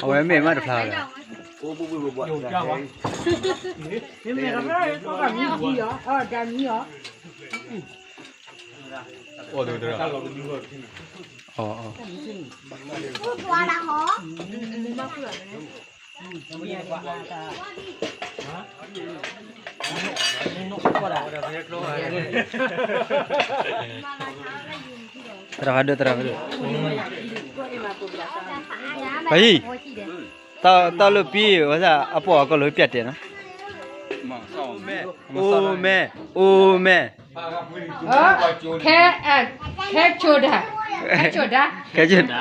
အဝဲမ့ၢ်မးတဖျါလီၤ. သရၣ်ဖးဒိၣ် သရၣ်ဖးဒိၣ်, ပဟံၣ်, တၢ်လၢပံ ဝဲဒၣ်အပိာ်အကီၢ်လၢပျၢ်တဲာ်နီၤ, အိၣ်မဲ, အိၣ်မဲ, ခဲ, ခဲကိာ်ဒါ, ခဲကိာ်ဒါ, ခဲကိာ်ဒါ,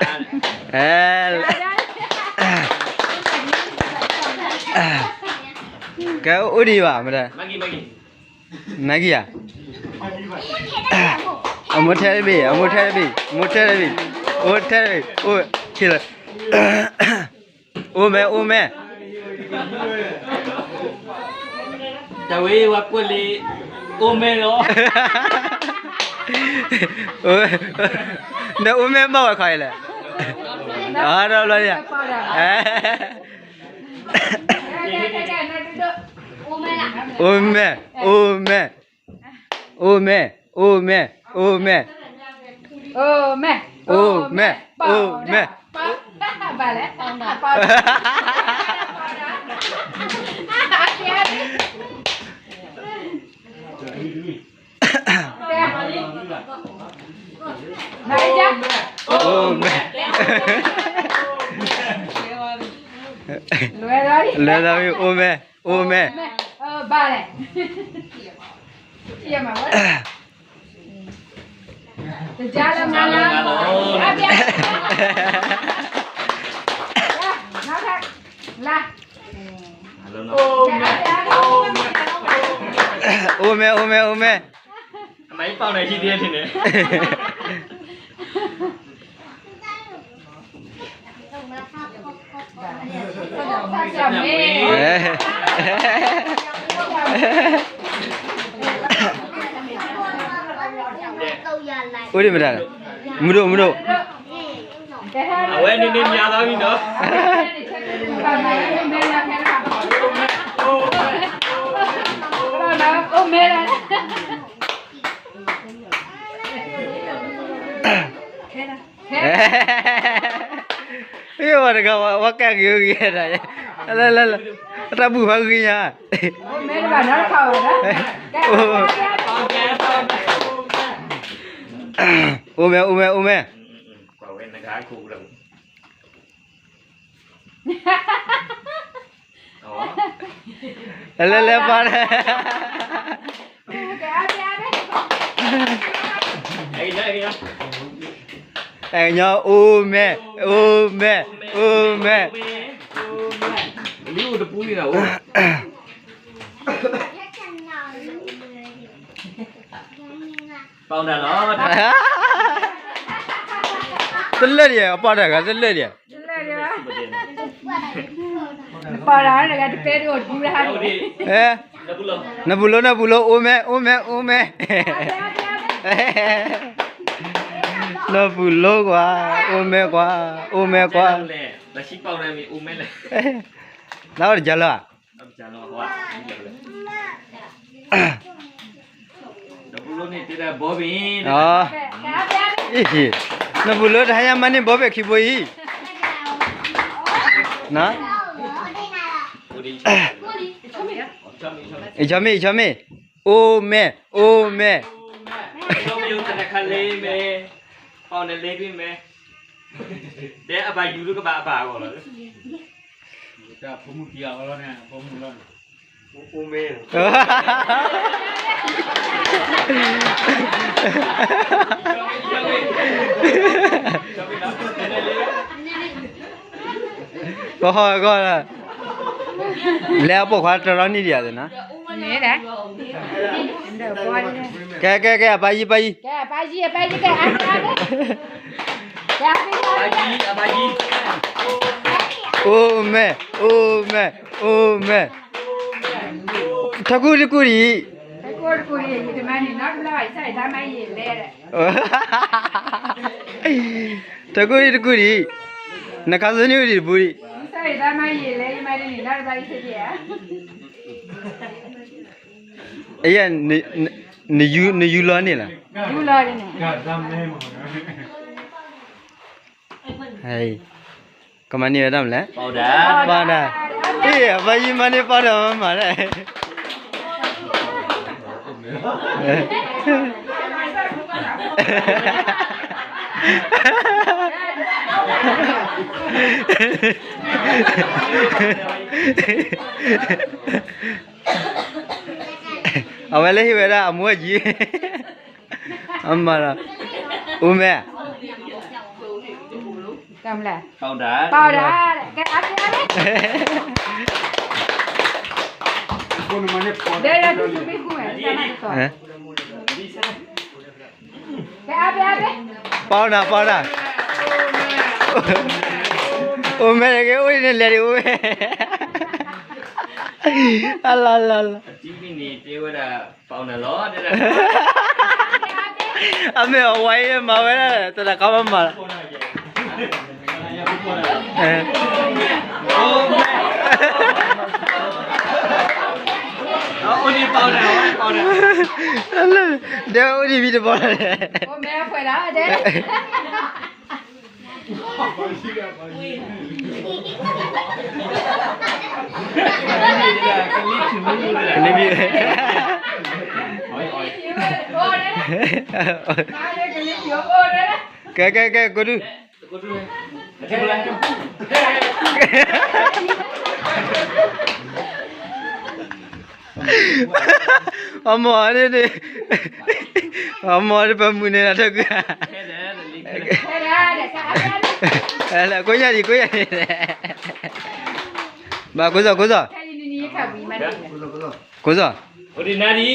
ကဲအိၣ်ဒံးဘၣ်မတၤ နကံဧါ, အမိၢ်ထဲတဘ့ၣ်, အမိၢ်ထဲတဘ့ၣ်, အမိၢ်ထဲတဘ့ၣ်, အမိၢ်ထဲတဘ့ၣ်, အိၣ်ထဲတဘ့ၣ်, အိၣ်, အိၣ်မဲ, အိၣ်မဲ, တၢ်ဝဲဝဲကွၢ်လံ, အိၣ်မဲလီၤ, နအိၣ်မဲဘၣ်ဝဲခီအံၤလဲၣ်, အဒီဘျီ, အိၣ်မဲ, အိၣ်မဲ, အိၣ်မဲ, အိၣ်မဲ, အိၣ်မဲ, အိၣ်မဲ, အိၣ်မဲ, အိၣ်မဲ, အိၣ်မဲ, လွဲၢ်ဒီး အိၣ်မဲ, အိၣ်မဲ, ဘၣ်လဲၣ်, တလၢမၤလီၤ, အိၣ်မဲ, အိၣ်မဲ, အိၣ်မဲ, အမၤအံၤပာ်နၤဟံၣ်ဒ်န့ၣ်န့ၣ် အိၣ်ဒံးမတၤလဲၣ်, မုၢ်ဒိၣ်, မုၢ်ဒိၣ်, အဝဲန့ၣ်န့ၣ် မၤသးဝံၤဒီး အိၣ်မဲလၢ ဟဲ, ဝဲတဂၤ ဝဲကဲဂ့ၤဂ့ၤဒၣ်, လၢလၢလၢ, အတၢ်ဘူၣ်ဖးဂ့ၤညါ, အိၣ်မဲ အိၣ်မဲ အိၣ်မဲ, လဲၤလဲၤပၢ်, အဲၣ်ကညီ အိၣ်မဲ အိၣ်မဲ အိၣ်မဲ, လံအိၣ်တပူၤလံဒီး ပာ်နၤလီၤ, တလၢာ်ဒံး အပာ်တၢ်ဂၤတလၢာ်ဒံး, ပာ်တၢ်တဂၤတပဲတအိၣ်တပူၤလၢ်, နပူၤလိ နပူၤလိ အိၣ်မဲ အိၣ်မဲ အိၣ်မဲ, နပူၤလိကွၢ် အိၣ်မဲကွၢ် အိၣ်မဲကွၢ်, နအိၣ်တကလၢၤဧါ, နပူၤလိတဟါညါမၤန့ၢ်ဘီဘ့ၣ်ခံဘိအံၤ, အံၤ ဆီမ့ၢ် အံၤ ဆီမ့ၢ်, အိၣ်မဲ အိၣ်မဲ, တဲအဘၣ်ယူၤတကဘၣ်အဘၣ်အဂီၢ်လီၤ, ကဟီၣ်ကီၢ်လၢ လဲၤအပိာ်ခွါတရီနံၣ်ဒံးဧါသ့ၣ်နီၤ, ကဲ ကဲ ကဲ အပၢ်ယံၤ ပၢ်ယံၤ, အိၣ်မဲ အိၣ်မဲ အိၣ်မဲ, အိၣ်မဲ, ထီၣ်ကူၣ်တကူၣ်ဒံး, ထီၣ်ကူၣ်တကူၣ်ဒံး, ယတမၤန့ၢ်နီတဘျီဘၣ်, ယဆၢၣ်ယတၢ်မၤယံာ်လဲၣ်ဒီး, ထီၣ်ကူၣ်တကူၣ်ဒံး, နခါဆူန့ၣ်ဝံၤဒံးတပူၤဒံး, ယဆၢၣ်ယတၢ်မၤယံာ်လဲၣ်, ယမၤန့ၢ်နီတဘျီယဆၢၣ်ယဲၢ်ဧါ, အယဲၢ်, နယူၤလီၤန့ၣ်လီၤ, ယူၤလီၤန့ၣ် ကမၤန့ၢ်ဝဲဒၣ်မလဲၣ်, ပီဒၣ်, အံၤ အဘၣ်ယံၤမၤန့ၢ်ပီဒၣ်မၤမးလဲၣ်, အဝဲလၢဟ့ၣ်ဝဲဒၣ်အမူအယံၤ, အမၤလီၤ, အိၣ်မဲာ် ပီဒၣ်, ပီဒၣ်, ကဲ, ပီဒၣ်, ပီဒၣ်, အိၣ်မဲာ်တက့ၢ်, အိၣ်န့ၣ်လဲၤဒံးအိၣ်မဲာ်, အလီၤလီၤလီၤ အမ့ၢ်အဝဲအံၤမၤဝဲဒၣ် တၢ်တခါမၤမၤလီၤ, ဒီးအိၣ်ဒံးဝံၤတဘျီလီၤ, ကဲ ကဲ ကဲ ကိးဒု အမိၢ်န့ၣ်, အမိၢ်တပမုၢ်န့ၣ်လီၤ ထီၣ်ကူၣ်, ကိးညါဒံး ကိးညါဒံး, ဘၣ်ကိးစီၤ ကိးစီၤ, ကိးစီၤ, အိၣ်ဒံးနၤဒံ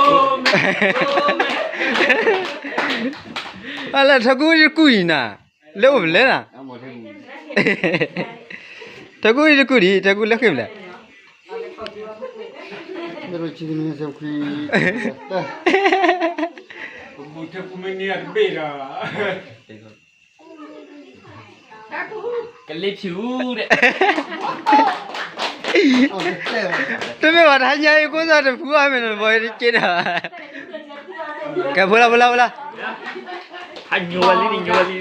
း, အလၢထီၣ်ကူၣ်တကူၣ်အံၤနၤ, လၢအိၣ်ဖဲလဲၣ်နၤ, ထီၣ်ကူၣ်တကူၣ်ဒံး ထီၣ်ကူၣ်လၢဃ့ၢ်ဖဲလဲၣ်, ကလ့ၤဖၠူၣ်ဒဲး, တမ့ၢ်ဘၣ် တဟါညါအံၤ ကိးစီၤတဖုအါမ့ၢ်နီၤ ဘီတက့ၢ်ဒီး, ကဲ ဖိလၢ ဖိလၢ ဖိလၢ, အညိဝဲလံ ညိဝဲလံ,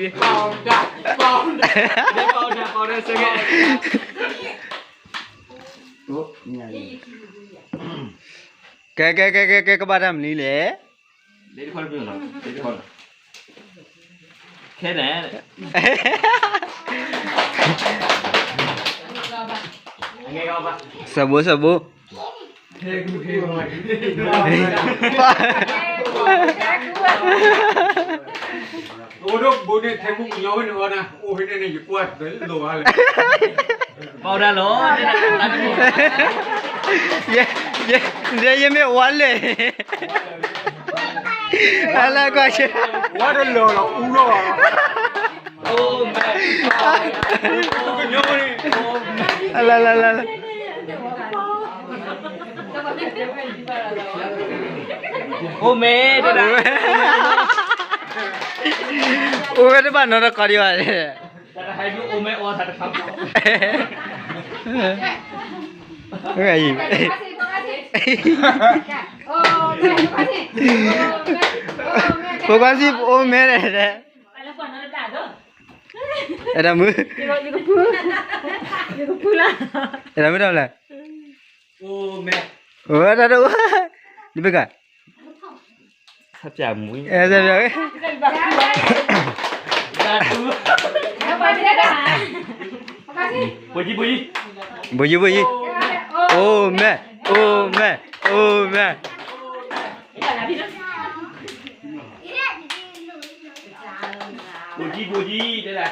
ကဲ ကဲ ကဲ ကဲ ကဲ ကဘၣ်တၢ်မနုၤလဲၣ်, ခဲန့ၣ်, စၢဘိ စၢဘိ အိၣ်ဒိၣ်ဘိန့ၣ် ထဲကူကညီဝဲန့ၣ်အီၤနၤ, အိၣ်ဖဲန့ၣ်န့ၣ် ယကွၢ်တလိၣ်ဘၣ်လဲၣ်, ပီဒၣ်လီၤ, ယဲ ယဲ ယဲမ့ၢ်ဝါလဲၣ်, အလၢကွၢ်ဆၢ, ဝါတလီၤလီၤ အူလီၤ, အလၢလၢလၢလၢ အိၣ်မဲာ်တဒၣ်, အိၣ်ဝဲတဘၣ်နီတခီဒံးဘၣ်, တၢ်တဟဲဒုးအိၣ်မဲာ်အီၣ်တၢ်တခါ, အံၤ, ဖိခွါစံး အိၣ်မဲာ်လဲၣ်, အဲၣ်ဒိးမုၢ်, အဲၣ်ဒိးမုၢ်တၢ်လဲၣ်, ဝဲတၢ်တအိၣ်, ဒ်ဘၣ်က, ဆၣ်ပၠးမူ, ဆၣ်ပၠး, ဘိယံ ဘိယံ, ဘိယံ, အိၣ်မဲာ်, အိၣ်မဲာ်, အိၣ်မဲာ်, ဘိယံ ဘိယံ, တဲဒၣ်,